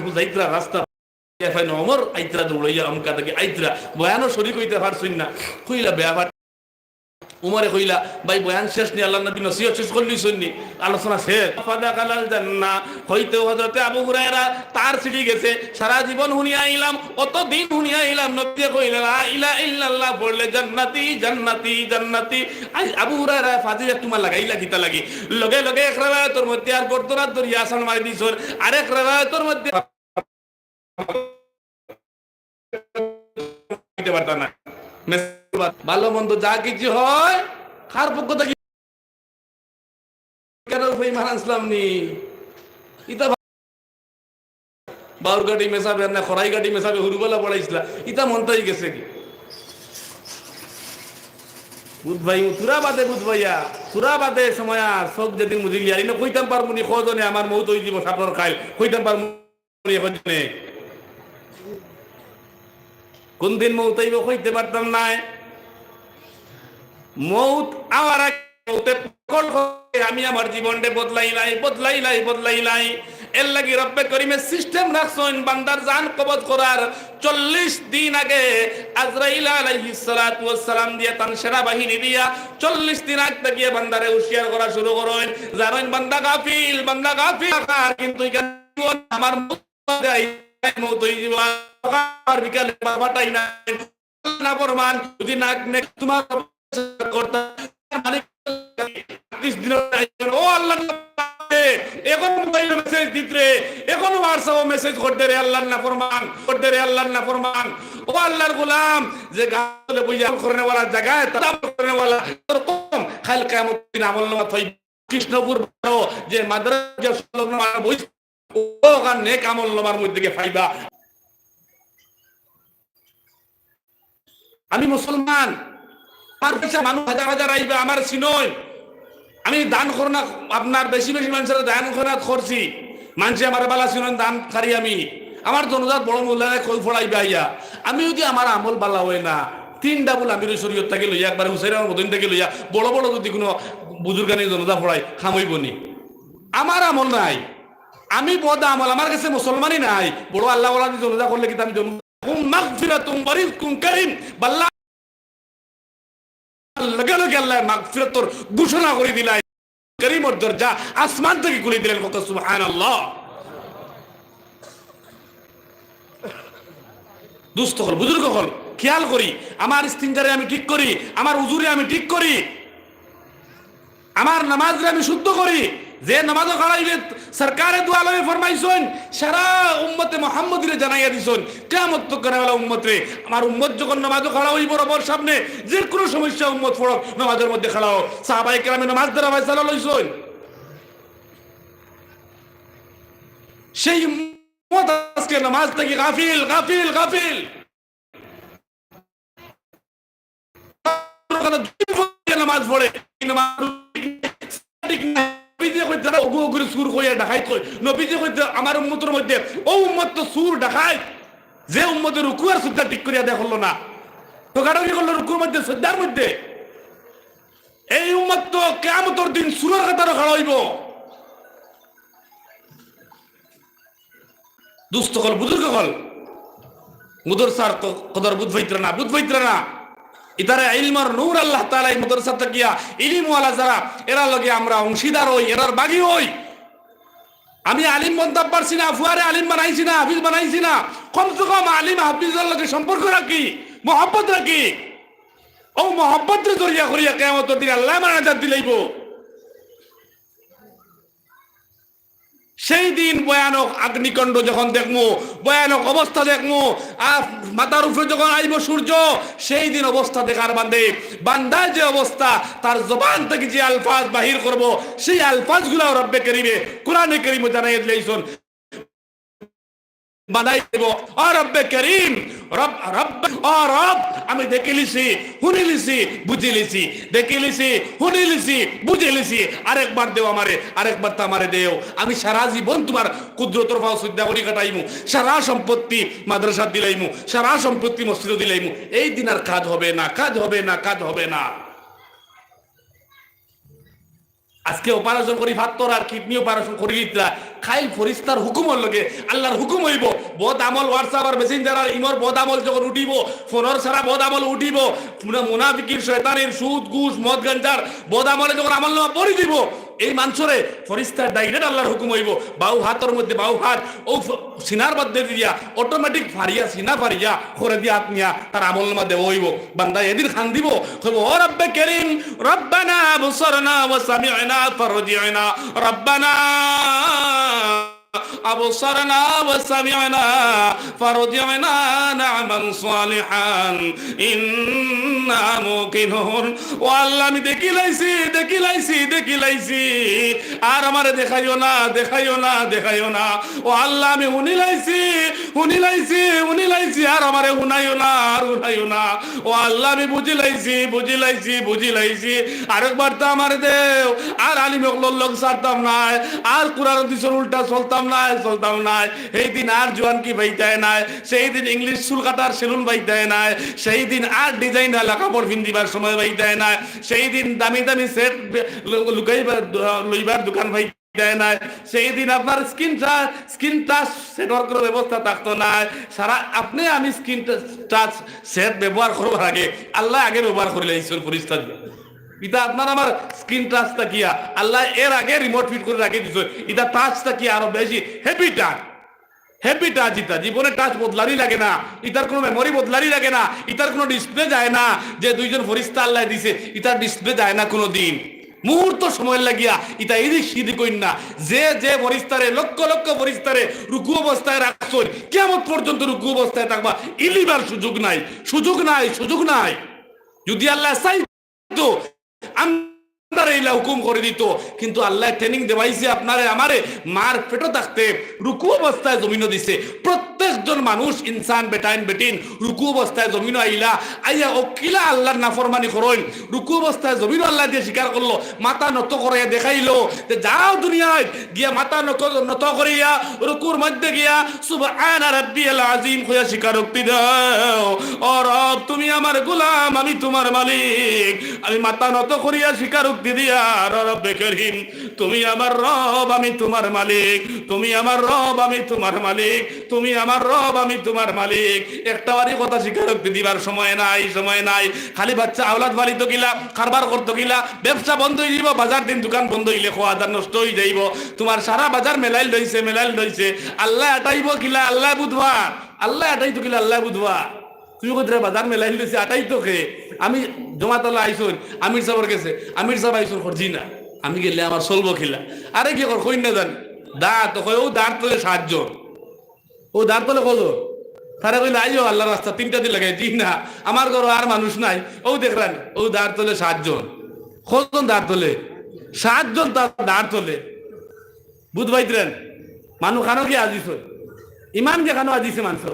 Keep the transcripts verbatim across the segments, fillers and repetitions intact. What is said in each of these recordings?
হুজাইতরা রাস্তা, ইয়া ফাইন ওমর আইতরা দৌড়াইয়া আমকা থাকি আইতরা, বয়ানও শরিক অইতা পারছইন না। কইলা, "বেয়াফার।" উমরে কইলা, "ভাই, বয়ান শেষ নি, আল্লাহর নবী নসিহত শেষ করিলিছইন নি, আলোচনা শেষ।" ফাদাখালাল জান্নাহ। হয়তো হযরতে আবু হুরায়রা তার সিঁড়ি গেছে, "সারা জীবন হুনিয়া আইলাম, অত দিন হুনিয়া আইলাম, নবীয়ে কইলা, লা ইলাহা ইল্লাল্লাহ পড়লে জান্নাতি, জান্নাতি, জান্নাতি।" আই আবু হুরায়রা ফাজিল একটু মা লাগাইলা কিতা লাগি? লগে লগে এক রেওয়ায়তর মধ্যে আর গর্দনাত ধরিয়া আছাড় মারি দিছইন, আরেক রেওয়ায়তর মধ্যে দিতে পারতা না। ভালো মন্দ যা কিছু হয়, কার পক্ষ থাকি? কেন বেইমান আছলাম নি? ইতা বাউর গাটি মেসাবে, না খরাই গাটি মেসাবে, হুরুবালা পড়াইছলা, ইতা মনটাই গেছে কি? বুধ ভাই, তুরা বাদে বুধ ভাইয়া, তুরা বাদে সময় আর চোখ যেদিন মুজিলি, আর ইনো কইতাম পারমু নি, কজনে আমার মৌত অই দিব, সাপর খাইল, কইতাম পারমু নি, কজনে। কোন দিন মৌত অইব, কইতে পারতাম নায়। মৌত আওয়ার আগে মৌতে পাগল করে আমি আমার জীবনটা বদলাইলাই, বদলাইলাই, বদলাইলাই। এর লাগি রব্বে করিমে সিস্টেম রাখছইন, বান্দার জান কবজ করার চল্লিশ দিন আগে আজরাইল আলাইহিস সালাতু ওয়াস সালাম দিয়া, তান সেনাবাহিনী দিয়া চল্লিশ দিন আগ থাকিয়া বান্দারে হুঁশিয়ার করা শুরু করইন। জানইন বান্দা গাফিল, বান্দা গাফিল, আর কিন্তু ইখান আমার মৌত আই, মৌত অই যিবো, আর বিকালে পাঠাই না। না ফরমান, যদি না, না তোমার করতা, মানে, তিরিশ দিন, ও আল্লাহ, এখন মোবাইল মেসেজ দিত রে, এখন WhatsApp মেসেজ করতে রে, আল্লাহর না ফরমান, করতে রে, আল্লাহর না ফরমান। ও আল্লাহর গোলাম, যে গাছতলে বইয়া আমল করনেওয়ালা জাগায়, তারা আমল করনেওয়ালা, তোর কম, খাইল কিয়ামত দিন আমল নামা থই। কৃষ্ণপুর বারো, যে মাদ্রাসা সংলগ্ন মানব ওই ওখান নেক আমল নামার মধ্যে গিয়া পাইবা। আমি মুসলমান, আমার পিছে মানুষ হাজার হাজার আইবা, আমার চিনইন। আমি দান করনা, আপনার বেশি বেশি মানুষের দান করনা করছি, মানুষে আমার বালা চিনইন, দান করি আমি। আমার জনজাত বড় মৌলানা কই পড়াইবা আইয়া, আমি যদি আমার আমল বালা হয় না, তিন ডাবল আমির শরীয়ত থাকি লইয়া, একবার হুসাইন আহমদ মদনী থাকি লইয়া, বড় বড় যদি কোনো বুজুর্গানি জনজা পড়াই, খামইব নি? আমার আমল নাই, আমি বদ আমল, আমার কাছে মুসলমানই নাই। বড় আল্লাহ ওয়ালা যদি জনজা করলে কিন্তু আমি জনজা। হুম মাগফিরাতুম ওয়া রিজকুম কারীম, বাল্লা লগে লগে আল্লাহ মাগফিরাতর ঘোষণা করি দিলাই। করিমর দরজা আসমান থাকি খুলি দিলেন, কত সুবহানাল্লাহ। দুস্ত অকল, বুজুর্গ অকল, খেয়াল করি, আমার ইস্তিনজারে আমি ঠিক করি, আমার উজুরে আমি ঠিক করি, আমার নামাজরে আমি শুদ্ধ করি। যে নামাজও খাড়াইবে, সরকারে দু আলমে ফরমাইছইন, সারা উম্মতে মুহাম্মদীরে জানাইয়া দিছইন, কিয়ামত তক করেওয়ালা উম্মতরে, আমার উম্মত যখন নামাজও খাড়া অইব রবর সামনে, যে কোনো সমস্যা উম্মত পড়ক, নামাজর মধ্যে খাড়া হোক। সাহাবায়ে কেরামে নামাজ দ্বারা ফয়সালা লইছইন। সেই উম্মত আজকে নামাজ থাকি গাফিল, গাফিল, গাফিল। নামাজ পড়ে, এই নামাজ ঠিক না। নবীজি কইতে, "ওগু ওগুরে চুর কইয়া ডাকাইত কই।" নবীজি কইতে, "আমার উম্মতর মধ্যে ও উম্মত তো চুর ডাকাইত, যে উম্মতে রুকু আর সুজদা ঠিক করিয়া দেয় করলো না, ঠকাঠকি করলো রুকুর মধ্যে, সজ্জার মধ্যে। এই উম্মত তো কিয়ামতর দিন চুরর কাতারো খাড়া অইব।" দুস্ত অকল, বুজুর্গ অকল, মুদরসার ক-, কদর বুঝ পাইতরা না, বুঝ পাইতরা না। ইতারে ইলমর নূর আল্লাহ তাআলা এই মুদরসা থাকিয়া ইলিমওয়ালা যারা, এরা লগে আমরা অংশীদার অই, এরার ভাগি অই। আমি আলিম বনতাম পারছি না, ফুয়ারে আলিম বানাইছি না, হাফিজ বানাইছি না, কমসে কম আলিম হাফিজর লগে সম্পর্ক রাখি, মহব্বত রাখি। ও মহব্বতরে জরিয়া করিয়া কিয়ামতর দিন আল্লাহ আমার নাজাত দিলাইব। সেই দিন ভয়ানক অগ্নিকাণ্ড যখন দেখমু, ভয়ানক অবস্থা দেখমু, আর মাথার উপরে যখন আইব সূর্য, সেই দিন অবস্থা দেখার বাদে, বান্দায় যে অবস্থা, তার জবান থাকি যে আলফাজ বাহির করব, সেই আলফাজগুলাও রব্বে করিমে কোরআনে করিমো জানাইয়া দিলাইছইন। বানাই দিব। ও রব্বে করিম, রব, রব, ও রব, আমি দেখিলিছি, হুনিলিছি, বুঝিলিছি, দেখিলিছি, হুনিলিছি, বুঝিলিছি। আরেকবার দেও আমারে, আরেকবার তো আমারে দেও। আমি সারা জীবন তোমার কুদরতর পাও সিজদা করি কাটাইমু। সারা সম্পত্তি মাদ্রাসাত দিলাইমু, সারা সম্পত্তি মসজিদো দিলাইমু। এই দিন আর কাজ হবে না, কাজ হবে না, কাজ হবে না। আজকে অপারেশন করি, ফাত্তর আর কিডনি অপারেশন করি দিতরা, কাইল ফিরিস্তার হুকুমর লগে আল্লাহর হুকুম অইবো। বদ আমল, WhatsApp আর Messenger আর ইমোর বদ আমল যখন উঠিবো, ফোনর সারা বদ আমল উঠিবো, মুনা-, মুনাফিকির, শয়তানির, সুদ, ঘুষ, মদ, গাঞ্জার বদ আমলে যখন আমল নামা পড়ি দিবো, এই মানষরে ফিরিস্তার direct আল্লাহর হুকুম অইবো, বাউ হাতর মধ্যে বাউ হাত, অউ ফ-, সিনার মধ্যে দিয়া automatic ফাড়িয়া, সিনা ফাড়িয়া, করে দিয়া আত নিয়া তার আমল নামা দেওয়া অইবো। বান্দা এদিন কান্দিবো, কইবো, "ও রব্বে করিম, রব্বানা আবসারনা ওয়া সামি'না ফারজি'না, রব্বানা আবসারনা ওয়া সামি'না ফারজি'না না'মাল সালিহান ইন্না মুকিনুন।" ও আল্লাহ, আমি দেখিলাইছি, দেখিলাইছি, দেখিলাইছি, আর আমারে দেখাইও না, দেখাইও না, দেখাইও না। ও আল্লাহ, আমি হুনিলাইছি, হুনিলাইছি, হুনিলাইছি, আর আমারে হুনাইও না, আর হুনাইও না। ও আল্লাহ, আমি বুঝিলাইছি, বুঝিলাইছি, বুঝিলাইছি, আরেকবার তো আমারে দেও। আর আলিম অকলর লগ ছাড়তাম নায়, আর কোরআন হাদিসর উল্টা চলতাম নায়, চলতাম নায়। সেই দিন আর জোয়ানকি পাইতায় নায়, সেই দিন ইংলিশ চুল কাটার সেলুন পাইতায় নায়, সেই দিন আর ডিজাইনালা কাপড় পিন্দিবার সময় পাইতায় নায়, সেই দিন দামি দামি সেট বে-, লু-, লুকাইবার দু-, লইবার দোকান পাইতায় নায়, সেই দিন আপনার স্ক্রিন টা-, স্ক্রিন টাচ সেটর কোনো ব্যবস্থা থাকতো নায়। সারা আপনে আমি স্ক্রিন টা-, টাচ সেট ব্যবহার করবার আগে আল্লায় আগে ব্যবহার করিলাইছইন ফিরিস্তা দিয়া। ইতা আপনার আমার স্ক্রিন টাচ থাকিয়া আল্লায় এর আগে রিমোট ফিট করি রাখি দিছইন। ইতা টাচ থাকিয়া আরো বেশি হেভি টাচ। হেভি টাচ ইতা, জীবনে টাচ বদলানি লাগে না, ইতার কোনো মেমোরি বদলানি লাগে না, ইতার কোনো ডিসপ্লে যায় না। যে দুইজন ফিরিস্তা আল্লায় দিছে, ইতার ডিসপ্লে যায় না কোনো দিন, মুহূর্ত সময় লাগিয়া ইতা এদিক সেদিক অইন না। যে যে ফিরিস্তারে, লক্ষ লক্ষ ফিরিস্তারে রুকু অবস্থায় রাখছইন, কিয়ামত পর্যন্ত রুকু অবস্থায় থাকবা, ইলিবার সুযোগ নাই, সুযোগ নাই, সুযোগ নাই। যদি আল্লায় চাই তো আমরারে ইলা হুকুম করি দিত, কিন্তু আল্লায় ট্রেনিং দেওয়াইছে আপনারে আমারে, মার পেটো থাকতে রুকু অবস্থায় জমিনো দিছে। প্রত্যেকজন মানুষ, ইনসান, বেটাইন, বেটিন, রুকু অবস্থায় জমিনো আইলা, আইয়া অউ কিলা আল্লাহর নাফরমানি করইন, রুকু অবস্থায় জমিনো আল্লায় দিয়া স্বীকার করলো, মাথা নত করিয়া দেখাইলো যে যাও দুনিয়াত গিয়া মাথা নত, নত করিয়া রুকুর মধ্যে গিয়া সুবহানা রাব্বিয়াল আযীম কইয়া স্বীকারোক্তি দাও। ও রব, তুমি আমার গোলাম, আমি তোমার মালিক। আমি মাথা নত করিয়া স্বীকারোক্তি দিয়ার, ও রব্বে করিম, তুমি আমার রব, আমি তোমার মালিক। তুমি আমার রব, আমি তোমার মালিক। তুমি আমার রব, আমি তোমার মালিক। একটা বারই কথা স্বীকারোক্তি দিবার সময় নাই, সময় নাই। খালি বাচ্চা আওলাদ পালিত কিলা, কারবার করতো কিলা, ব্যবসা বন্ধ অই যাইবো, বাজার দিন দোকান বন্ধ অইলে খোয়া আদার নষ্ট অই যাইবো। তোমার সারা বাজার মেলাইল রইছে, মেলাইল রইছে। আল্লায় আটাইবো কিলা, আল্লায় বুধবার। আল্লায় আটাইতো কিলা, আল্লায় বুধবার। তুমি কইতরায় বাজার মেলাইল রইছে, আটাইতো কে? আমি জমাতলা আইছইন, আমির সাবর গেছে, আমির সাব আইছইন, খরজি না। আমি গেলে আমার চলবো কিলা? আরে কি কর, কইন না জানি। দা তো কয়, অউ দার তলে সাতজন। অউ দার তলে কয়জন? তারা কইলে, "আইও আল্লাহর রাস্তা, তিনটা দিন লাগাই।" জি না, আমার ঘরো আর মানুষ নাই। অউ দেখরানি, অউ দার তলে সাতজন। কয়জন দার তলে? সাতজন তার দার তলে। বুধ ভাইত্রেন, মানুষ খানো কি আজিজ হয়? ইমান যে খানো আজিছে মানুষ।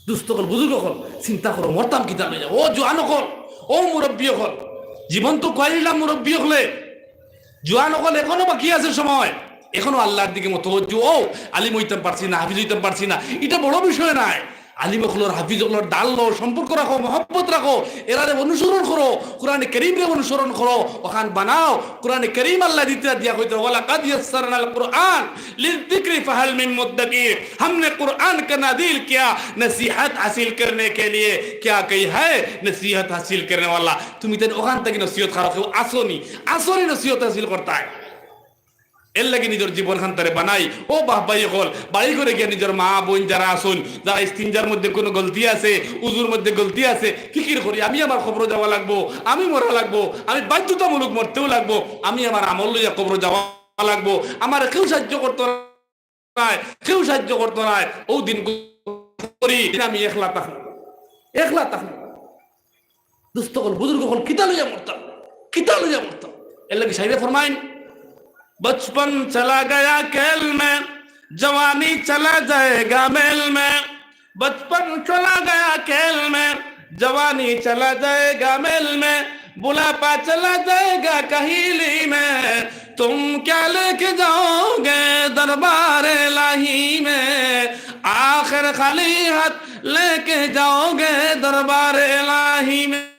দুস্ত অকল, বুজুর্গ অকল, চিন্তা করো, মরতাম কিতা লইয়া? ও জোয়ান অকল, ও মুরব্বী অকল, জীবন তো কইলাম মুরব্বী অকলে, জোয়ান অকল এখনো বাকি আছে সময়, এখনো আল্লাহর দিকে মতওয়াজ্জু। ও আলিম অইতাম পারছি না, হাফিজ অইতাম পারছি না, ইটা বড় বিষয় নায়। আলিম অকলর, হাফিজ অকলর দাল লও, সম্পর্ক রাখো, মহব্বত রাখো, এরারে অনুসরণ করো, কোরআনে করিমরে অনুসরণ করো, অখান বানাও। কোরআনে করিম আল্লায় দিতরা দিয়া কইতরা, "ওয়ালাকাদ ইয়াসসারনাল কুরআন লিযযিকরি ফাহাল মিন মুদ্দাকির।" हमने कुरान का नाजिल किया नसीहत हासिल करने के लिए, क्या कोई है नसीहत हासिल करने वाला? তুমি তাইন অখান থাকি নসিহত করো, কেউ আছো নি, আছো নি নসিহত হাসিল করতায়। এর লাগি নিজর জীবন খান তারে বানাই। ও বাপ ভাই অকল, বাড়ি ঘরে গিয়া নিজর মা বইন যারা আছইন, যারা ইস্তিনজার মধ্যে কোনো গলতি আছে, উজুর মধ্যে গলতি আছে, ফিকির করি, আমি আমার কবরো যাওয়া লাগবো, আমি মরা লাগবো, আমি বাধ্যতামূলক মরতেও লাগবো, আমি আমার আমল লইয়া কবরো যাওয়া লাগবো, আমারে কেউ সাহায্য করতো নায়, কেউ সাহায্য করতো নায়। অউ দিন করি আমি একলা থাকমু, একলা থাকমু। দুস্ত অকল, বুজুর্গ অকল, কিতা লইয়া মরতাম, কিতা লইয়া মরতাম। এর লাগি শাইরে ফরমাইন, बचपन चला गया खेल में, जवानी चला जाएगा मेल में। बचपन चला गया खेल में, जवानी चला जाएगा मेल में, बुढ़ापा चला जाएगा कहीली में। तुम क्या लेके जाओगे दरबार इलाही में, आखिर खाली हाथ लेके जाओगे दरबार इलाही में।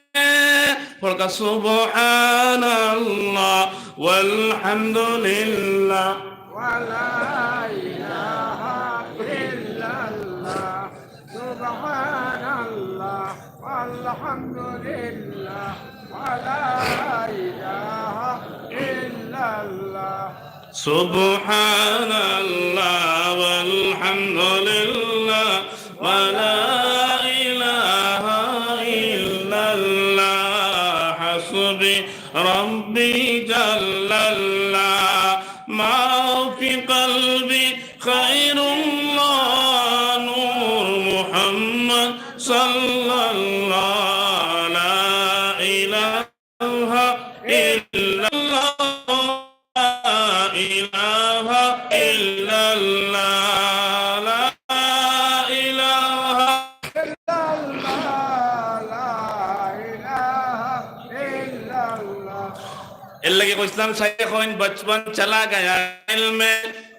পড়কা সুবহানাল্লাহ ওয়ালহামদুলিল্লাহ ওয়ালা ইলাহা ইল্লাল্লাহ। সুবহানাল্লাহ ওয়ালহামদুলিল্লাহ ওয়ালা ইলাহা ইল্লাল্লাহ। সুবহানাল্লাহ ওয়ালহামদুলিল্লাহ ওয়ালা ইলাহা ইল্লাল্লাহ। হাসবি রাব্বি জাল্লাল্লাহ। মা ফি কলবি খায়রুল্লাহ, নূর মুহাম্মদ সাল্লাল্লাহ। লা ইলাহা ইল্লাল্লাহ, লা ইলাহা ইল্লাল্লাহ, লা ইলাহা ইল্লাল্লাহ, লা ইলাহা ইল্লাল্লাহ। এর লাগি কইছিলাম, শায়েখ কইন, "বচপন চলা গয়া মেল মে,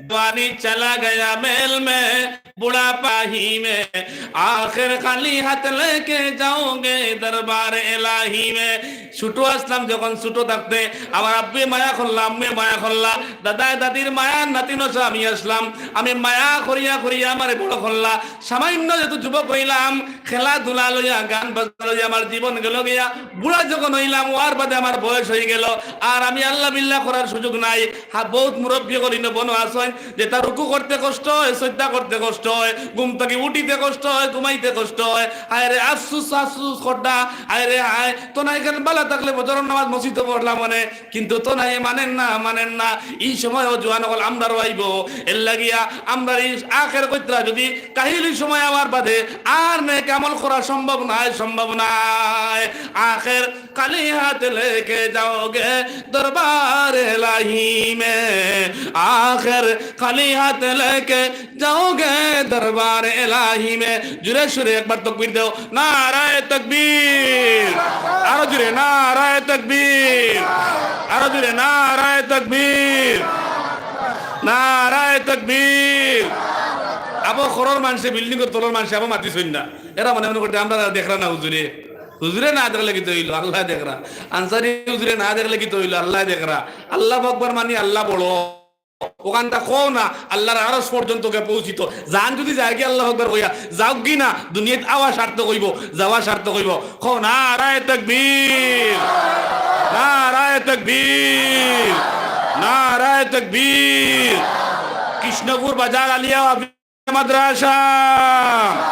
জওয়ানি চলা গয়া মেল মে, বুড়াপা হি মে, আখের খালি হাত লেকে যাওগে দরবার এলাহি মে।" ছোট আসলাম যখন, ছোট থাকতে আমার আব্বুয়ে মায়া করলা, আম্মুয়ে মায়া করলা, দাদায় দাদির মায়ার নাতি নশা আমি আসলাম। আমি মায়া করিয়া করিয়া আমারে বড় করলা। সামান্য যেহেতু যুবক হইলাম, খেলাধুলা লইয়া, গান বাজনা লইয়া আমার জীবন গেল গিয়া। বুড়া যখন হইলাম, ওয়ার বাদে আমার বয়স হয়ে গেল, আর আমি আল্লাহ বিল্লাহ করার সুযোগ নাই। হ্যাঁ, বহুত মুরব্বী করি না বনো আসইন, যেটা রুকু করতে কষ্ট হয়, সজ্জা করতে কষ্ট হয়, ঘুম থাকি উঠিতে কষ্ট হয়, ঘুমাইতে কষ্ট হয়। আয় রে আফসুস, আফসুস খোড্ডা, আয় রে আয়। তো না এখানে বালা থাকলে ফজরর নামাজ মসজিদে পড়লাম মানে, কিন্তু তো না এ মানেন না, মানেন না। এই সময় ও জোয়ান অকল আমরারও আইবো। এর লাগিয়া আমরা এই আখের কইতরা যদি কাহিলি সময় আমার বাদে আর নেক আমল করা সম্ভব নায়, সম্ভব নায়। আখের খালি হাত লেকে যাওগে দরবার এলাহি মে, আখের খালি হাত লেকে যাওগে দরবার এলাহি মে। জোরে সুরে একবার তকবীর দেও, নারায়ে তকবীর। আরো জোরে, নারায়ে তকবীর। আরো জোরে, নারায়ে তকবীর। নারায়ে তকবীর। আবো খরর মানষে, বিল্ডিংর তলর মানষে আবো মাতিছইন না। এরা মনে মনে করতে আমরা দেখরা না হুজুরে। হুজুরে না দেখলে কিতা অইলো, আল্লায় দেখরা। আনসারি হুজুরে না দেখলে কিতা অইলো, আল্লায় দেখরা। আল্লাহু আকবার মানি আল্লাহ বড়। ওখানটা কও না, আল্লাহর আরশ পর্যন্ত গিয়া পৌঁছিত। জান যদি যায়গি আল্লাহু আকবার কইয়া, যাওগি না, দুনিয়াত আওয়া সার্থক অইবো, যাওয়া সার্থক অইবো। কও, নারায়ে তাকবীর, নারায়ে তাকবীর, নারায়ে তাকবীর। কৃষ্ণপুর বাজার আলিয়া মাদ্রাসা।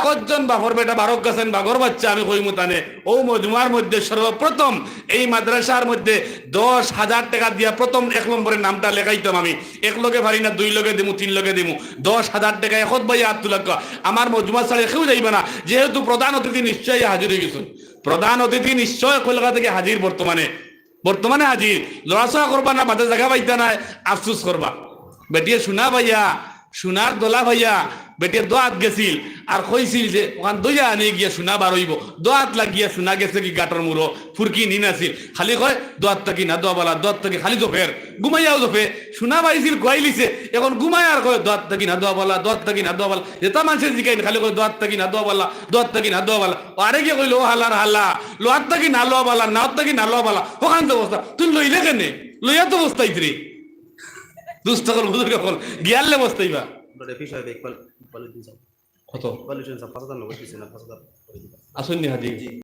কতজন বাপর বেটা বারক গেছেন, বাঘর বাচ্চা আমি কইমু তানে। ও মজমুয়ার মধ্যে সর্বপ্রথম এই মাদ্রাসার মধ্যে দশ হাজার টেকা দিয়া প্রথম এক নম্বরের নামটা লেখাইতাম আমি। এক লগে পারি না, দুই লগে দিমু, তিন লগে দিমু। দশ হাজার টেকা একত ভাইয়ে আত তুলাক্কা। আমার মজমুয়া ছাড়া কেউ যাইবা না, যেহেতু প্রধান অতিথি নিশ্চয়ই হাজির অইগেছইন। প্রধান অতিথি নিশ্চয় কলকাতা থাকি হাজির বর্তমানে। বর্তমানে হাজির। লড়াচড়া করবা না, বাদে জাগা পাইতা নায়, আফসুস করবা। বেটিয়ে সোনা পাইয়া, সোনার দলা পাইয়া, বেটিয়ে দোয়াত গেছিল, আর কইছিল যে ওখান দইয়া আনি গিয়া সোনা বার অইবো। দোয়াত লাগিয়া সোনা গেছে কি গাটর মুড়ো, ফুরকি নিন আছিল। খালি কয়, "দোয়াত থাকি না দোয়া বালা, দোয়াত থাকি", খালি জফের। ঘুমাইয়াও জফে, সোনা পাইছিল, খুয়াইলিছে, এখন ঘুমায় আর কয়, "দোয়াত থাকি না দোয়া বালা, দোয়াত থাকি না দোয়া বালা।" যেটা মানষে জিকাইন, খালি কয়, "দোয়াত থাকি না দোয়া বালা, দোয়াত থাকি না দোয়া বালা।" ও আরে গিয়া কইলো, "ও হালার হালা, লোয়াত থাকি না লোয়া বালা, নাওত থাকি না লোয়া বালা, ওখান তো অবস্থা, তুই লইলে কেনে? লইয়া তো অবস্থা ইতরে।" দুস্থ অকল, বুজুর্গ অকল, গিয়ারলে অবস্থা ইবা। বড় ফিস হবে ইকবাল, ইকবাল উদ্দিন সাহেব। কত? ইকবাল উদ্দিন সাহেব, পাঁচ হাজার নগদ দিছে না, পাঁচ হাজার করে দিবা। আসইন নি হাজি? জি।